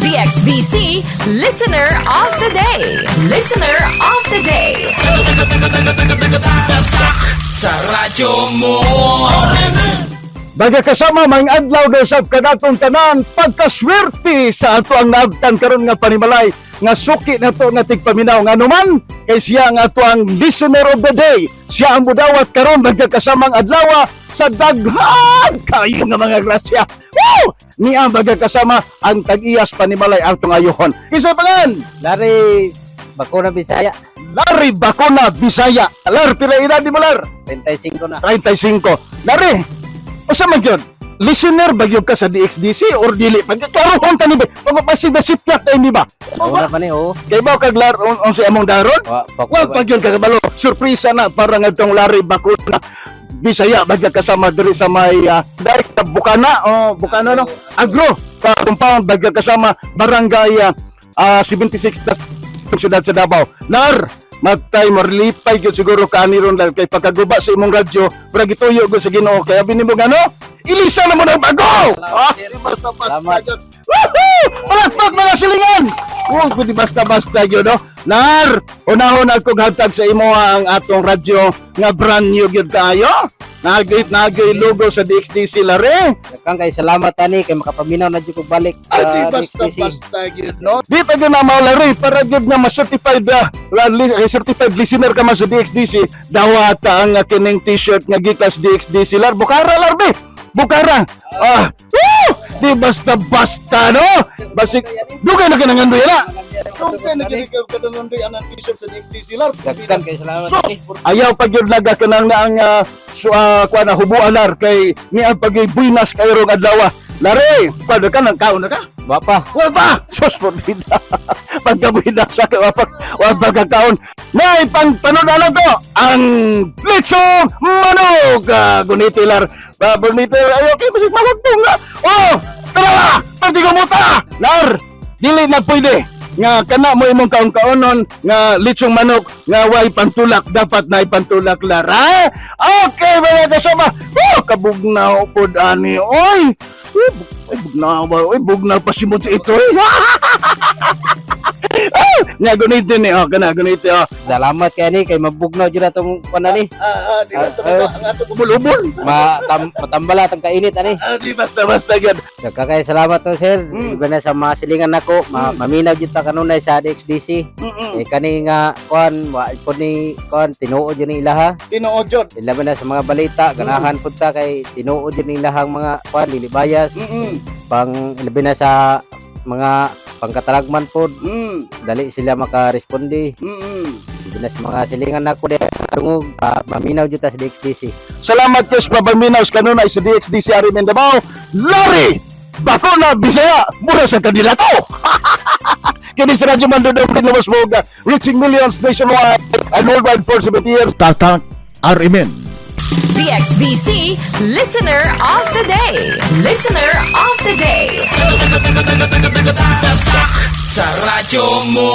DXDC Listener of the Day. Listener of the Day. Sa radyo mo. Baga kasama, may adlaw daw sab kanatong tanan, pagkaswerte sa ato ang naabtan karon nga panimalay nga suki nato nga tigpaminaw, nganuman kay siya ang ato ang listener of the day. Siya ang mudawat karon, baga kasamang adlaw, sa daghan kayo nga mga grasya. Woo! Niya, baga kasama, ang tag-iyas panimalay atong ayuhon. Kinsa pangan? Larry Bakuna Bisaya. Larry Bacona Bisaya. Lar, pila edad ni mo, Lar? 35 na. 35. Larry, usa man gyud? Listener ba gyud ka sa DXDC or dili? Pagklarohon ta ni ba? Pagpapasig na sipyat ay ni ba? Una pa ni, oh. Kay ba kag lar on si among daron? Wa pa Wa pa gyud kakabalo. Surpresa na para ngadtong Larry Bacuna Bisaya, bagya kasama, diri sa may direct sa Bukana o Bukana, no, Agro pa compound, bagya kasama, barangay 76 na siyudad sa Davao. Lar, matay marlipay gyud siguro kaani ron, Lar, kay pagkaguba sa imong radyo, para gituyo gyud sa Ginoo kay abi nimo ngano ilisa na mo ng bago. Ah, di basta basta Salamat. gyud. Woohoo! Palakpak, mga silingan! Oh, pwede basta-basta yun, no? Lar, unahon ako hatag sa imo ang atong radyo nga brand new gyud kaayo. Nagit nagay logo sa DXDC, lare. Daghan kay salamat ani kay makapaminaw na jud ko balik Ay, sa di basta DXDC. basta gyud, no? Di pa gyud na mao, lare, para gyud nga ma-certified certified listener ka man sa DXDC, dawata ang kining t-shirt nga gikas DXDC, lar. Bukara, lar, be. Bukara. Ah, woo! Di basta basta, no? Basik dugay na kinangandoy na. Dugay na kinangandoy ang t-shirt sa DXDC, lar. Daghan kay salamat So, ani. Ayaw pag yun naga kanang na ang so, kuha na hubualar kay ni ang pag buinas kay rong adlaw. Lare, pwede ka nang kaon na ka? Wa pa. Wala pa! Sus, pordida. Pagkabuinas sa kay wapak, wala kaon. Nay, pang panood to, ang lechong manok! Guniti, lar. Guniti, ayaw kay masig malagpong nga. Oh! Tara na! Pagdigumuta! Lar! Dili na pwede nga kana mo imong kaon-kaonon nga lechong manok nga way pantulak. Dapat na pantulak, lar, ha? Okay, mga kasama, oh, kabugnaw pod ani, oy. Uy, oy, bugnaw ba, oy, bugnaw pa simot sa ito, eh. Ah, nya gunitin ni, oh, kana guniti, oh. Salamat kay ani kay mabugnaw jud atong kuan ani. Ah, ah, di basta Ah, basta ang atong ubol-ubol. Matambala atong kainit ani. Ah, di basta basta gyud. Daghan kay salamat to, sir. Iba na sa mga silingan nako, maminaw jud ta kanunay sa DXDC. Eh kani nga kuan wa po ni kuan tinuod jud ni ilaha. Tinuod jud. Ilabi na sa mga balita, ganahan pud ta kay tinuod jud ni ilahang mga kuan, dili bias. Pang ilabi na sa mga pangkatalagman pod, dali sila makaresponde. Ilabi na sa mga silingan nako di dungog, maminaw jud ta sa DXDC. Salamat kay Papaminaws kanunay sa DXDC Ari Mindanao. Larry Bacona Bisaya, mura sa kandidato. Kini sa Radyo Mandudong Pinlabas Moga, reaching millions nationwide and worldwide for 70 years. Tatak RMN. DXDC Listener of the Day. Listener of the Day. Sa radyo mo.